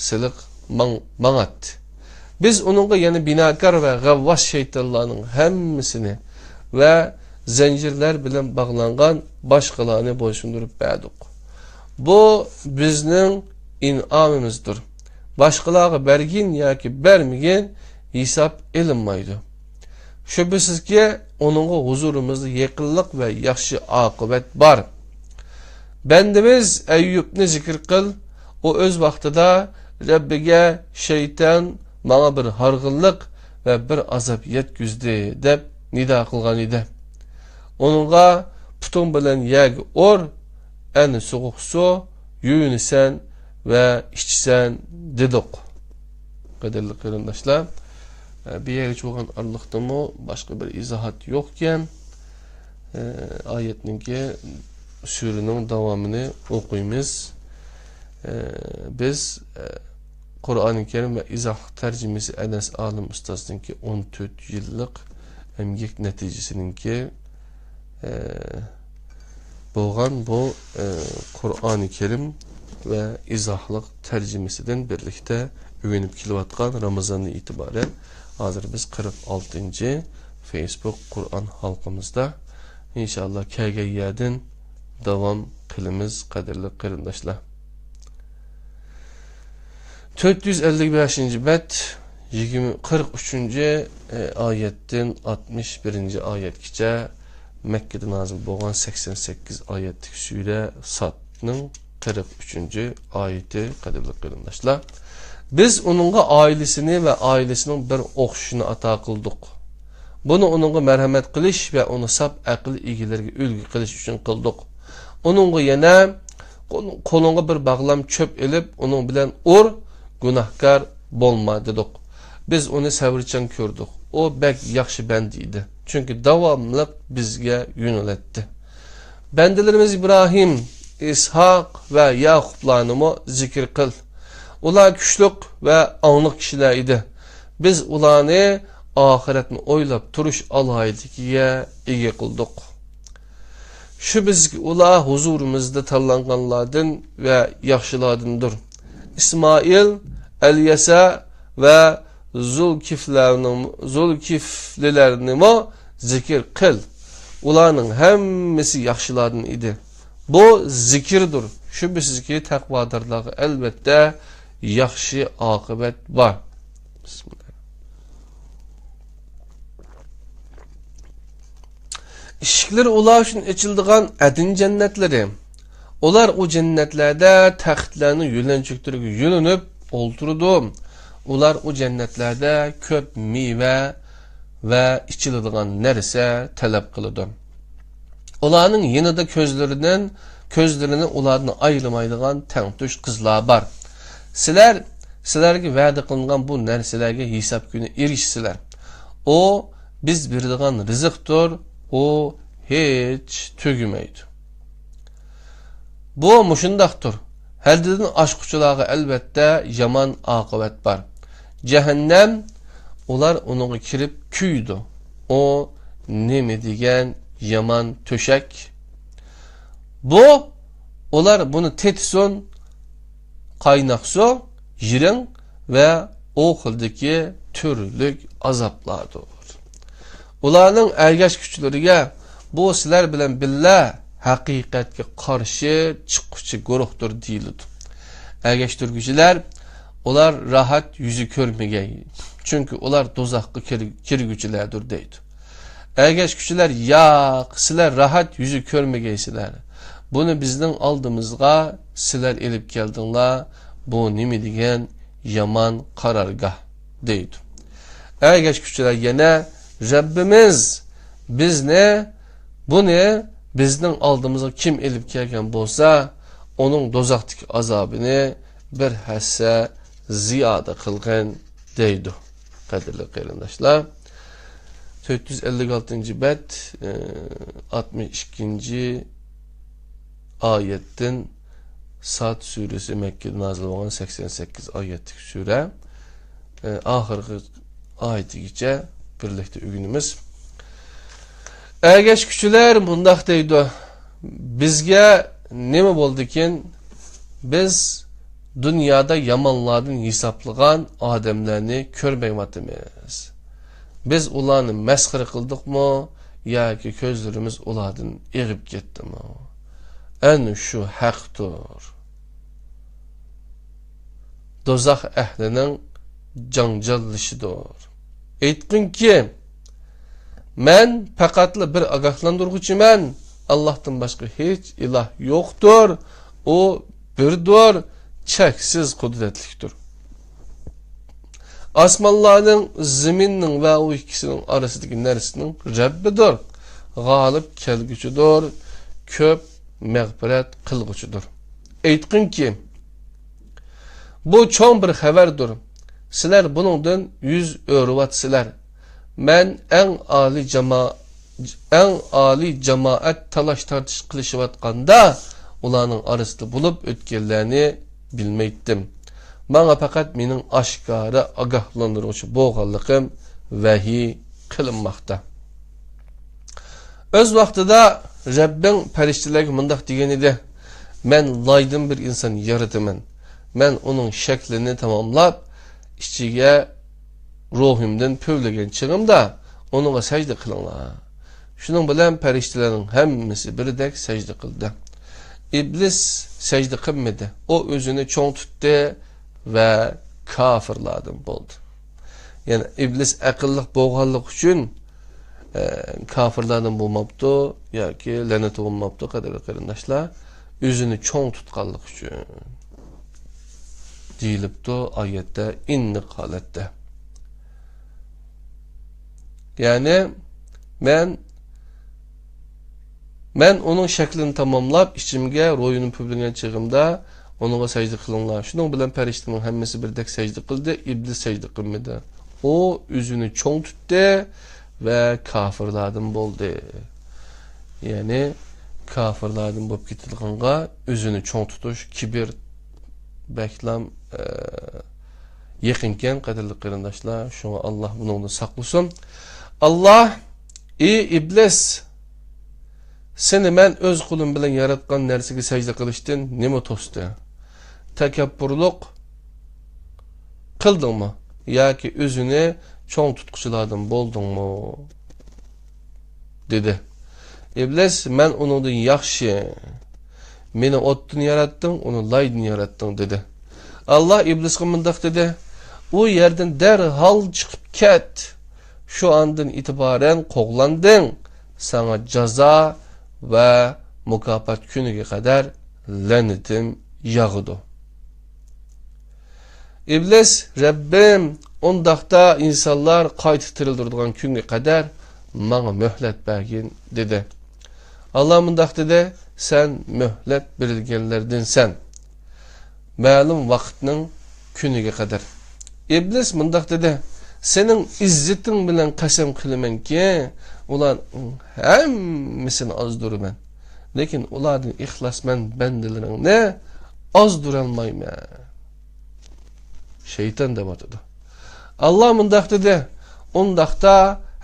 سىلىق ماڭ-، ماڭاتتى. بىز ئۇنىڭغا يەنە بىناكار ۋە غەۋۋاس شەيتانلارنىڭ ھەممىسىنى ۋە زەنجىرلەر بىلەن باغلانغان باشقىلارنى بويسۇندۇرۇپ بەردۇق. بۇ بىزنىڭ ئىنئامىمىزدۇر. باشقىلارغا بەرگىن ياكى بەرمىگىن ھېساب ئېلىنمايدۇ. شۈبھىسىزكى، ئۇنىڭغا ھۇزۇرىمىزدا يېقىنلىق ۋە ياخشى ئاقىۋەت بار. بەندىمىز ئەييۇبنى زىكىر قىل، ئۇ ئۆز ۋاقتىدا رەببىگە، «شەيتان ماڭا بىر ھارغىنلىق ۋە بىر ئازاب يەتكۈزدى» دەپ نىدا قىلغان ئىدى. ئۇنىڭغا، «پۇتۇڭ بىلەن يەرگە ئۇر، ئەنە سوغۇق سۇ، يۇيۇنىسەن ۋە ئىچىسەن» دېدۇق. قەدىرلىك قېرىنداشلار، بۇ يەرگىچە بولغان ئارىلىقتىمۇ باشقا بىر ئىزاھات يوقكەن. ئايەتنىڭكى، سۈرىنىڭ داۋامىنى ئوقۇيمىز. بىز قۇرئانى كەرىم ۋە ئىزاھلىق تەرجىمىسى ئەنەس ئالىم ئۇستازنىڭكى ئون تۆت يىللىق ئەمگەك نەتىجىسىنىڭكى، بولغان بۇ، ئە، قۇرئانى كەرىم ۋە ئىزاھلىق تەرجىمىسىدىن بىرلىكتە ئۆگىنىپ كېلىۋاتقان رامىزاندىن ئېتىبارەن ھازىر بىز قىرىق ئالتىنچى فېيسبۇك قۇرئان ھالقىمىزدا. ئىنشائاللا، كەلگەن يەردىن داۋام قىلىمىز، قەدىرلىك قېرىنداشلار. تۆت يۈز ئەللىك بەشىنچى بەت، يىگىرمە، قىرىق ئۈچىنچى ئايەتتىن ئاتمىش بىرىنچى ئايەتكىچە مەككىدە نازىل بولغان سەكسەن سەككىز ئايەتلىك سۈرە سادنىڭ قىرىق ئۈچىنچى ئايىتى، قەدىرلىك قېرىنداشلار. بىز ئۇنىڭغا ئائىلىسىنى ۋە ئائىلىسىنىڭ بىر ئوخشىشىنى ئاتا قىلدۇق. بۇنى ئۇنىڭغا مەرھەمەت قىلىش ۋە ئۇنى ساپ ئەقىل ئىگىلىرىگە ئۈلگە قىلىش ئۈچۈن قىلدۇق. ئۇنىڭغا يەنە قول-، قولۇڭغا بىر باغلام چۆپ ئېلىپ، ئۇنىڭ بىلەن ئۇر، گۇناھكار بولما، دېدۇق. بىز ئۇنى سەۋرچان كۆردۇق. ئۇ بەك ياخشى بەندە ئىدى، چۈنكى داۋاملىق بىزگە يۆنىلەتتى. بەندىلىرىمىز ئىبراھىم، ئىسھاق ۋە يەقۇبلارنىمۇ زىكىر قىل. ئۇلار كۈچلۈك ۋە ئاڭلىق كىشىلەر ئىدى. بىز ئۇلارنى ئاخىرەتنى ئويلاپ تۇرۇش ئالاھىدىلىكىگە ئىگە قىلدۇق. شۈبھىسىزكى، ئۇلار ھۇزۇرىمىزدا تاللانغانلاردىن ۋە ياخشىلاردىندۇر. ئىسمائىل، ئەليەسە ۋە زۇلكىفلەرنىڭ، زۇلكىفلىلەرنىمۇ زىكىر قىل. ئۇلارنىڭ ھەممىسى ياخشىلاردىن ئىدى. بۇ زىكىردۇر. شۈبھىسىزكى، تەقۋادارلارغا ئەلۋەتتە ياخشى ئاقىۋەت بار. بىسمىللا. ئىشىكلىرى ئۇلار ئۈچۈن ئېچىلىدىغان ئەدىن جەننەتلىرى. ئۇلار ئۇ جەننەتلەردە تەختلەرنىڭ يۆلەنچۈكلىرىگە يۆلىنىپ ئولتۇرىدۇ. ئۇلار ئۇ جەننەتلەردە كۆپ مېۋە ۋە ئىچىلىدىغان نەرسە تەلەپ قىلىدۇ. ئۇلارنىڭ يېنىدا كۆزلىرىدىن، كۆزلىرىنى ئۇلاردىن ئايرىمايدىغان تەڭتۇش قىزلار بار. سىلەر، سىلەرگە ۋەدە قىلىنغان بۇ نەرسىلەرگە ھېساب كۈنى ئېرىشىسىلەر. ئۇ بىز بېرىدىغان رىزىقتۇر، ئۇ ھېچ تۈگىمەيدۇ. بۇ مۇشۇنداقتۇر. ھەددىدىن ئاشقۇچىلارغا ئەلۋەتتە يامان ئاقىۋەت بار. جەھەننەم، ئۇلار ئۇنىڭغا كىرىپ كۆيىدۇ. ئۇ نېمە دېگەن يامان تۆشەك! بۇ، ئۇلار بۇنى تېتىسۇن، قايناق سۇ، يىرىڭ ۋە ئۇ خىلدىكى تۈرلۈك ئازابلاردۇر. ئۇلارنىڭ ئەگەشكۈچىلىرىگە، بۇ سىلەر بىلەن بىللە ھەقىقەتكە قارشى چىققۇچى گۇرۇھتۇر، دېيىلىدۇ. ئەگەشتۈرگۈچىلەر، ئۇلار راھەت يۈزى كۆرمىگەي، چۈنكى ئۇلار دوزاخقا كىر-، كىرگۈچىلەردۇر، دەيدۇ. ئەگەشكۈچىلەر، ياق، سىلەر راھەت يۈزى كۆرمىگەيسىلەر. بۇنى بىزنىڭ ئالدىمىزغا سىلەر ئېلىپ كەلدىڭلار. بۇ نېمە دېگەن يامان قارارگاھ، دەيدۇ. ئەگەشكۈچىلەر يەنە، رەببىمىز، بىزنى، بۇنى بىزنىڭ ئالدىمىزغا كىم ئېلىپ كەلگەن بولسا، ئۇنىڭ دوزاختىكى ئازابىنى بىر ھەسسە زىيادە قىلغىن، دەيدۇ. قەدىرلىك قېرىنداشلار، تۆت يۈز ئەللىك ئالتىنچى بەت، ئاتمىش ئىككىنچى ئايەتتىن، ساد سۈرىسى، مەككىدە نازىل بولغان سەكسەن سەككىز ئايەتلىك سۈرە، ئاخىرقى ئايىتىگىچە بىرلىكتە ئۆگىنىمىز. ئەگەشكۈچىلەر مۇنداق دەيدۇ، بىزگە نېمە بولدىكىن؟ بىز دۇنيادا يامانلاردىن ھېسابلىغان ئادەملەرنى كۆرمەيۋاتىمىز. بىز ئۇلارنى مەسخىرە قىلدۇقمۇ ياكى كۆزلىرىمىز ئۇلاردىن ئېغىپ كەتتىمۇ؟ ئەنە شۇ ھەقتۇر. دوزاخ ئەھلىنىڭ جاڭجاللىشىدۇر. ئېيتقىنكى، مەن پەقەتلا بىر ئاگاھلاندۇرغۇچىمەن، ئاللاھتىن باشقا ھېچ ئىلاھ يوقتۇر، ئۇ بىردۇر، چەكسىز قۇدرەتلىكتۇر. ئاسمانلارنىڭ، زېمىننىڭ ۋە ئۇ ئىككىسىنىڭ ئارىسىدىكى نەرسىنىڭ رەببىدۇر، غالىب كەلگۈچىدۇر، كۆپ مەغپىرەت قىلغۇچىدۇر. ئېيتقىنكى، بۇ چوڭ بىر خەۋەردۇر. سىلەر بۇنىڭدىن يۈز ئۆرۈۋاتىسىلەر. مەن ئەڭ ئالىي جاما-، ئەڭ ئالىي جامائەت تالاش-تارتىش قىلىشىۋاتقاندا، ئۇلارنىڭ ئارىسىدا بولۇپ ئۆتكەنلەرنى بىلمەيتتىم. ماڭا پەقەت مېنىڭ ئاشكارا ئاگاھلاندۇرغۇچى بولغانلىقىم ۋەھىي قىلىنماقتا. ئۆز ۋاقتىدا رەببىڭ پەرىشتىلەرگە مۇنداق دېگەن ئىدى، مەن لايدىن بىر ئىنسان يارىتىمەن. مەن ئۇنىڭ شەكلىنى تاماملاپ، ئىچىگە روھۇمدىن پۈۋلىگەن چېغىمدا، ئۇنىڭغا سەجدە قىلىڭلار. شۇنىڭ بىلەن پەرىشتىلەرنىڭ ھەممىسى بىردەك سەجدە قىلدى. ئىبلىس سەجدە قىلمىدى. ئۇ ئۆزىنى چوڭ تۇتتى ۋە كاپىرلاردىن بولدى. يەنى ئىبلىس ئەقىللىق بولغانلىقى ئۈچۈن، ئە، كاپىرلاردىن بولماپتۇ ياكى لەنەت بولماپتۇ، قەدىرلىك قېرىنداشلار. ئۆزىنى چوڭ تۇتقانلىقى ئۈچۈن دېيىلىپتۇ ئايەتتە، ئېنىق ھالەتتە. يەنى مەن، مەن ئۇنىڭ شەكلىنى تاماملاپ، ئىچىمگە روھىنى پۈۋلىگەن چېغىمدا، ئۇنىڭغا سەجدە قىلىڭلار. شۇنىڭ بىلەن پەرىشتىنىڭ ھەممىسى بىردەك سەجدە قىلدى، ئىبلىس سەجدە قىلمىدى. ئۇ ئۆزىنى چوڭ تۇتتى ۋە كاپىرلاردىن بولدى. يەنى كاپىرلاردىن بولۇپ كېتىدىغانغا ئۆزىنى چوڭ تۇتۇش، كىبىر بەكلام، ئە، يېقىنكەن، قەدىرلىك قېرىنداشلار. شۇڭا ئاللاھ بۇنىڭدىن ساقلىسۇن. ئاللاھ، ئى ئىبلىس، سېنى مەن ئۆز قولۇم بىلەن ياراتقان نەرسىگە سەجدە قىلىشتىن نېمە توستى؟ تەكەببۇرلۇق قىلدىڭمۇ ياكى ئۆزىنى چوڭ تۇتقۇچىلاردىن بولدۇڭمۇ؟ دېدى. ئىبلىس، مەن ئۇنىڭدىن ياخشى. مېنى ئوتتىن ياراتتىڭ، ئۇنى لايدىن ياراتتىڭ، دېدى. ئاللاھ ئىبلىسقا مۇنداق دېدى، ئۇ يەردىن دەرھال چىقىپ كەت. شۇ ئاندىن ئېتىبارەن قوغلاندىڭ. ساڭا جازا ۋە مۇكاپات كۈنىگە قەدەر لەنىتىم ياغىدۇ. ئىبلىس، رەببىم، ئۇنداقتا ئىنسانلار قايتا تىرىلدۈرىدىغان كۈنگە قەدەر ماڭا مۆھلەت بەرگىن، دېدى. ئاللاھ مۇنداق دېدى، سەن مۆھلەت بېرىلگەنلەردىنسەن. مەلۇم ۋاقىتنىڭ كۈنىگە قەدەر. ئىبلىس مۇنداق دېدى، سېنىڭ ئىززىتىڭ بىلەن قەسەم قىلىمەنكى، ئۇلارنىڭ ھەممىسىنى ئازدۇرىمەن. لېكىن ئۇلاردىن ئىخلاسمەن بەندىلىرىڭنى ئازدۇرالمايمەن. شەيتان دەۋاتىدۇ. ئاللا مۇنداق دېدى: ئۇنداقتا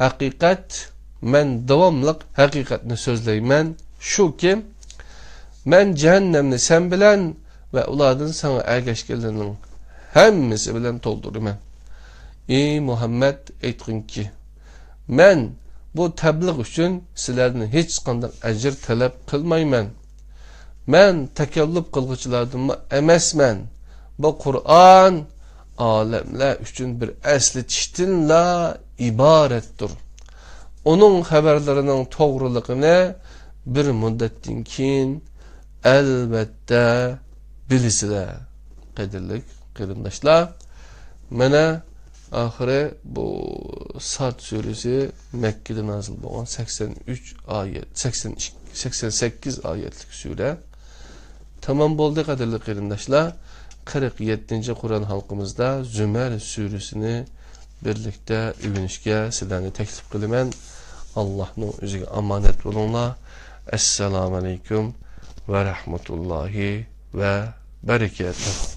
ھەقىقەت، مەن داۋاملىق ھەقىقەتنى سۆزلەيمەن، شۇكى، مەن جەھەننەمنى سەن بىلەن ۋە ئۇلاردىن ساڭا ئەگەشكەنلەرنىڭ ھەممىسى بىلەن تولدۇرىمەن. ئى مۇھەممەد، ئېيتقىنكى، مەن بۇ تەبلىغ ئۈچۈن سىلەردىن ھېچقانداق ئەجىر تەلەپ قىلمايمەن. مەن تەكەللۇپ قىلغۇچىلاردىنمۇ ئەمەسمەن. بۇ قۇرئان ئالەملەر ئۈچۈن بىر ئەسلىتىشتىنلا ئىبارەتتۇر. ئۇنىڭ خەۋەرلىرىنىڭ توغرىلىقىنى بىر مۇددەتتىن كېيىن ئەلۋەتتە بىلىسىلەر. قەدىرلىك قېرىنداشلار، مانا ئاخىرى بۇ ساد سۈرىسى مەككىدە نازىل بولغان سەكسەن ئۈچ ئايەت، سەكسەن ئىككى، سەكسەن سەككىز ئايەتلىك سۈرە تامام بولدى، قەدىرلىك قېرىنداشلار. قىرىق يەتتىنچى قۇرئان ھالقىمىزدا زۈمەر سۈرىسىنى بىرلىكتە ئۆگىنىشكە سىلەرنى تەكلىپ قىلىمەن. ئاللاھنىڭ ئۆزىگە ئامانەت بولۇڭلار. ئەسسالامۇ ئەلەيكۇم ۋە رەھمەتۇللاھى ۋە بەرىكاتۇھ.